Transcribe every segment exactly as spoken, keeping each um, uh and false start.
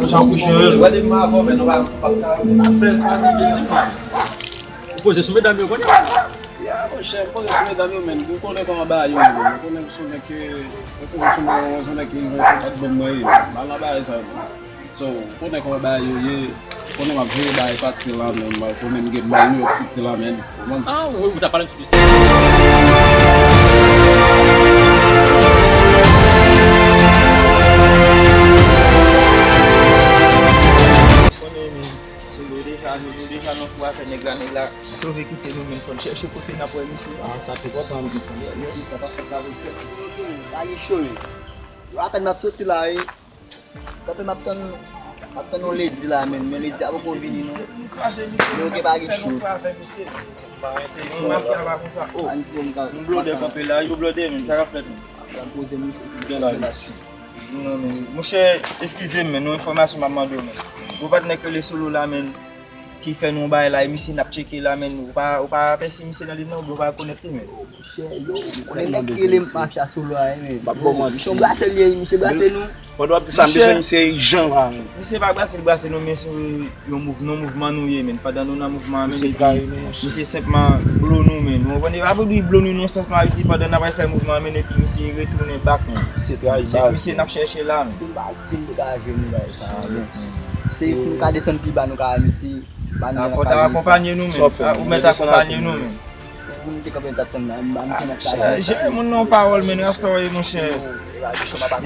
Jan kouche yo. Wè depi m avè w, men nou pa, pa ka. Ap fè l pa nan byen ti pa. Ou poze sou medam yo konnen. Ya, monchè, m poze sou medam yo, men. Ou konnen kòman bagay yo ye, men. Ou konnen m se yon nèg ke, ou konnen m se yon nèg ke rive se bat bòn mwen ye. M pa nan bagay sa yo. So, ou konnen kòman bagay yo ye. Ou konnen m ap jere bagay pati la, men. Ou konnen m gen mal New York City la, men. Ou konprann? Ah, wi, wi, ou ta pale m sou dosye. Konnen se nou deja, nou, nou deja nan kou afè nèg la, nèg la sove kite nou, men fò n chèche kote n ap wè misye. Ah, sa te kontan, m di fò n wè misye, sa pa fèt la, pa gen cho. Yo apèn m ap soti la, wi. Kanpe m ap tann, m ap tann yon ledi la, men, men ledi a poko vini, non. Men oke, pa gen cho. Ann pou m ka. Yon blòdè kanpe la, yon blòdè, men, sa k ap fèt, men? Ap poze misye si la. Non, men, monchè, eskize m, men, yon enfòmasyon m ap mande w, men. Yon patnè k rele Solo la, men, ki fè nou yon bagay la, e misye n ap tcheke la, men, ou pa, ou pa apèsi misye nan liv nan, oubyen ou pa rekonèt li, men? Monchè, yo, ou konnen nèg ki rele mafya Solo a, men. M ap ba w manti. Misye brase l ye, misye brase nou. Pandan w ap di sa, m bezwen misye ijan la, men. Misye pa brase l brase nou, men se yon mouv-, nan mouvman nou ye, men. Pandan nou nan mouvman an, men, epi misye senpman blo nou, men. Ou konprann? E pa pou li blo nou nan sans mwen di, pandan n ap fè mouvman an, men, epi misye retounen back, men. Misye trayi baz. Se misye n ap chèche la, men. Se m pa vin degaje nou bagay sa, men. Se si nou ka desann pi ba, nou ka wè misye. Fò w ta akonpanye nou, men. Ou mèt akonpanye nou, men. Moun te kanpe t ap tann la, m pa m te nan kay. Jere moun nan yon pawòl, men, rasta w ye, monchè.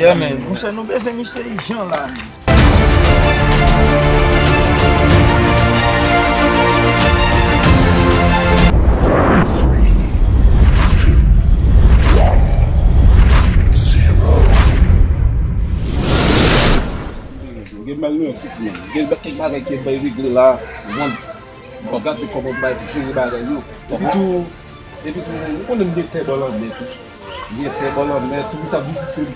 Yeah, men, monchè, nou bezwen misye ijan la, men. Gen mal New York City, men. Gen kèk bagay ke bay regle la. Bon, gade kòman bay pou jere bagay yo. Epi tou, epi tou, ou konnen m gen tè bò lanmè tou. M gen tè bò lanmè, touris ap vizite m.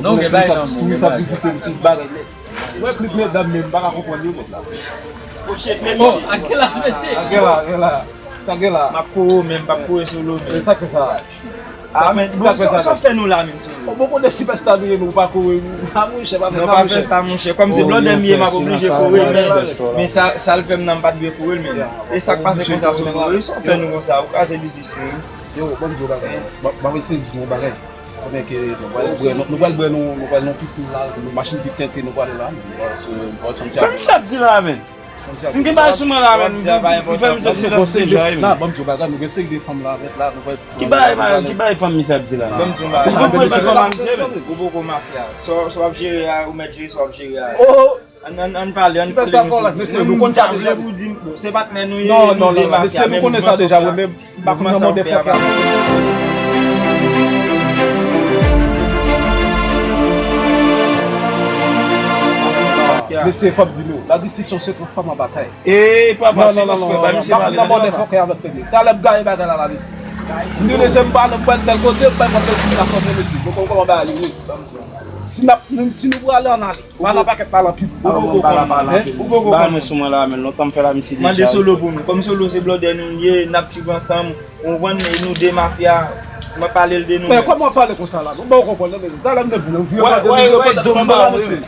Non, gen bagay nan men, gen bagay. Touris ap vizite m, tout bagay nèt. Ou wè klip medam, men m pa ka konprann yo, nèt la. Oh, a gen la, ti mesye. A gen la, a gen la. Sa gen la. M ap kore w, men m p ap kore Solo, men. E sa k fè sa. Ah, men, bon, sa, sa w fè nou la, menm, Solo? Bon, kote sipèsta nou ye, nou pa kore nou. Ah, monchè, pa fè sa, monchè. Non, pa fè sa, monchè. Kòm se blòdè m ye, m ap oblije kore l, men, men sa, sa l fè m nan, m pa t dwe kore l, men. E sa k pase konsa, Solo? Sa w fè nou konsa? Ou kraze biznis nou, wi. Yo, ban m di w bagay. Ban, ban m eseye di w yon bagay. Konnen ke nou pral bwè, nou, nou pral bwè, nou, nou pral nan pisin la, nou machin vit tente, nou prale la, nou pral sou, nou pral santi. Sa misye ap di la, men? Si m gen bagay sou mwen la, men, m fè misye silans deja, wi, men. Ban m di w bagay, nou gen seri de fanm la, mèt la, nou pral. Ki bagay, ki bagay fanm misye ap di la? Ban m di w bagay. Ou poko fanm a misye, men. Ou poko mafya. Sa, sa w ap jere a, ou mèt jere sa w ap jere a. Ann, ann, ann pale, ann pale, mesye. Mesye, nou konn sa deja. Pou di, se patnè nou ye, nou de mafya, men mouvman sa w fè a, mouvman sa w fè a pa. Mesye, fò m di nou, la distinction se trwa fanm an batay. E pa ba silans, frè, ba misye pale. M nan mòdè fòkè avèk peyi. Talè m gaye bagay la, la, mesye. M di mesye, m pale, m pral tèl kote, m pral pran tèl moun la fòkè, mesye. Nou konn kòman bagay yo ye. Si n ap, nou, si nou prale, ann ale. Pa nan pakèt, pa nan piblik. Ou poko konn. Ou poko konn. Mwen sou mwen la, men lontan m fè la, misye deja. Mande Solo pou nou. Kòm Solo se blòdè nou ye, n ap tchip ansanm. Ou konprann, nou de mafya. Mwen pale l de nou. Men kòman w pale konsa la? Bon, ou konprann, men talè m te vin, ou vye mande nou, yo pa de nou, yo pa de nou, mesye.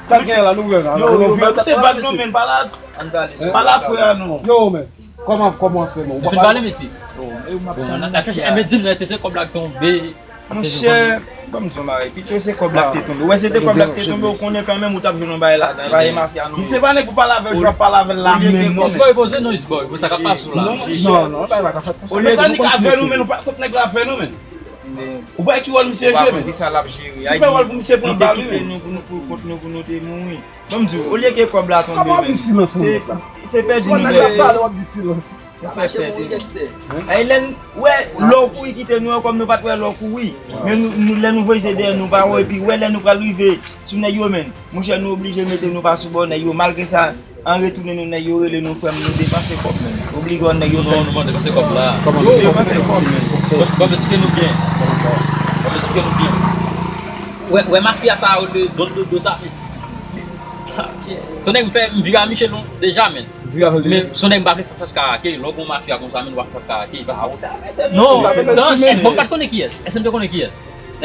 Sa gen la, nou wè la. Yo, yo, men se vag non, men pa la. Ann pale. Pa la, frè, non. Yo, men. Kòman, kòman, frè, non? Ou fin pale, mesye? Bon, n ap chèche, men di m, èske se kòb la k tonbe? Monchè, ban m di yon bagay, pito se kòb la k te tonbe. Wè, se te kòb la k te tonbe, ou konnen kanmenm ou t ap jwenn yon bagay ladan. E pa e mafya, non. Misye pa nèg pou pale avè l, jan w ap pale avè l la menm, non. Isboy, poze non, Isboy. Bon, sa k ap pase w la? Non, non, bagay la ka fèt konsa. Olye ke nou ka fè nou, men nou pa, kot nèg la fè nou, men. Ou pa wè ki wòl misye jwe, men. Ki sa l ap jere? Si fè wòl pou misye pran bal, wi, men. Li te kite nou pou nou, pou kont nou, pou nou te mouri. Ban m di w, olye ke kòb la tonbe, men, se, se pèdi nou pèdi. Nou fè pèdi. Ay, lè n, wè, lè w kouri kite nou an, kòm nou pa t wè lè w kouri. Men nou, nou, lè nou voye je dèyè nou, pa wè, epi wè lè nou pral rive sou nèg yo, men. Monchè, nou oblije mete nou pa sou bò nèg yo. Malgre sa, an retounen nou, nèg yo rele nou, frè m, nou depanse kòb, men. Oblije nèg yo fè. Non, nou pa depanse kòb la. Yo depanse kòb, men. Bon, bon, eksplike nou byen. Bon, eksplike nou byen. Wè, wè mafya sa yo de, do, do, do sa, mesye. Son nèg m fè, m vire a Michel non, deja, men. Men son nèg m pa vle fè fas karake, lè w gon mafya konsa, men w ap fè fas karake. Non, non, bon, m pa t konnen kiyès. Èske m te konnen kiyès?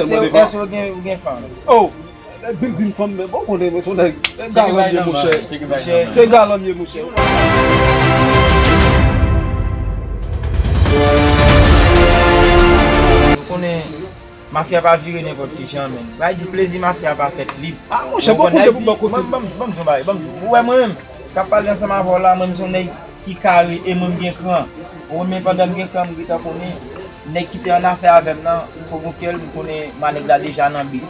tèlman devan. Èske w gen, ou gen fanm? Oh! Big Din fanm, men bon, konnen mwen se yon nèg galan ye, monchè. Se galan ye, monchè. Ou konnen, mafya pa vire nenpòt ki jan, men. Bay di plezi mafya pa fèt lib. Ah, monchè, bon, pou de pou bò kote. Ban m, ban m, ban m di yon bagay, ban m di. Ou wè mwen menm, k ap pale ansanm avè w la, mwen menm se yon nèg ki kare e mwen m gen kran. Ou wè, men pandan m gen kran, m gentan konnen nèg ki te annafè avè m nan, m konn kè l, m konnen m a nèg la deja nan bif.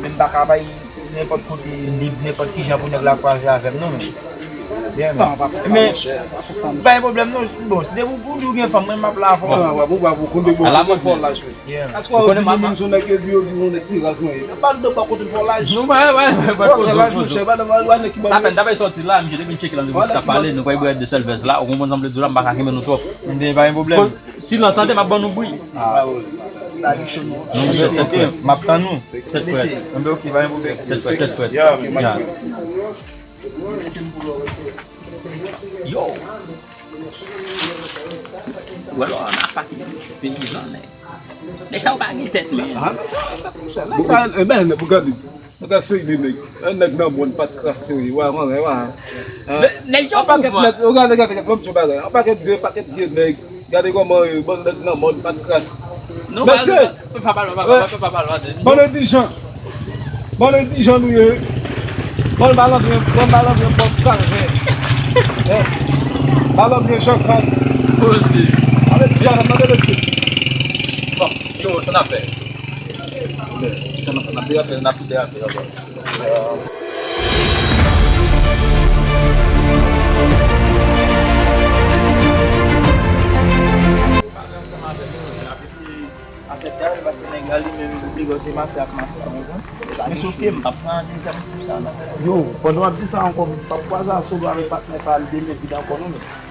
Men m pa ka bay nenpòt kote lib, nenpòt ki jan pou nèg la kwaze avè m, non, men. Yeah, men. Non, pa fè sa, monchè, pa fè sa, non. Pa gen pwoblèm, non. Bon, si depi ou di ou gen fanm, mwen, m ap la avè w. Ah, wè, bon, wè, bon, konnen bon, ala mwen fò laj, wi. Yeah. Ou konnen mwen menm se yon nèg ke di yo, di yon nèg ti ras mwen ye. Pa de bò kote fò laj. Non, wè, wè, wè, fò laj, monchè, pa de bò nèg ki ban. Sa fè n ta bay sòti la, misye te vin tcheke la, nou t ap pale, nou kwè bwè de sèl vès la, ou konprann sa m vle di w la, m pa ka kenbe nou twòp. Men pa gen pwoblèm. Silans la, te m ap ban nou bri. Ah, wi. Lage cho nou. Non, men, ok, m ap tann ou. Tèt frèt. Mesye. Enben, ok, pa gen pwoblèm. Tèt frèt, tèt frèt. Ya, ok, m ap tann. Yo. Ou wè lò, nan pa ki peyizan, nèg. Nèg sa yo pa gen tèt, men. Ah, nèg sa, nèg sa, eh ben, pou gade. Nèg sa serye, nèg. Yon nèg nan mòn pa t kras serye. Wa, wa, wa. Hein? Nèg yo an pakèt nèg, ou gade, gade, gade, ban m di yon bagay. Yon pakèt vye, pakèt vye nèg. Gade kòman, eh, bann nèg nan mòn pa t kras. Mesye! Bann endijan. Bann endijan nou ye. Bann malandren, bann malandren, bann kalvè. Eh, malandren Jean Claude. Poze. Bann endijan, mande mesye. Bon, yo, sa n ap fè. Sa n ap fè, n ap derape, n ap derape ankò. Pale ansanm avè nou, n ap eseye aksepte avè l, paske nèg la li menm li wè se mafya ak mafya, ou konprann? Men sof ke m p ap pran dezyèm kou sa la. Yo, pandan w ap di sa ankò, m p ap kwaze a Solo avèk patnè sa a, li demen vide ankò non, men.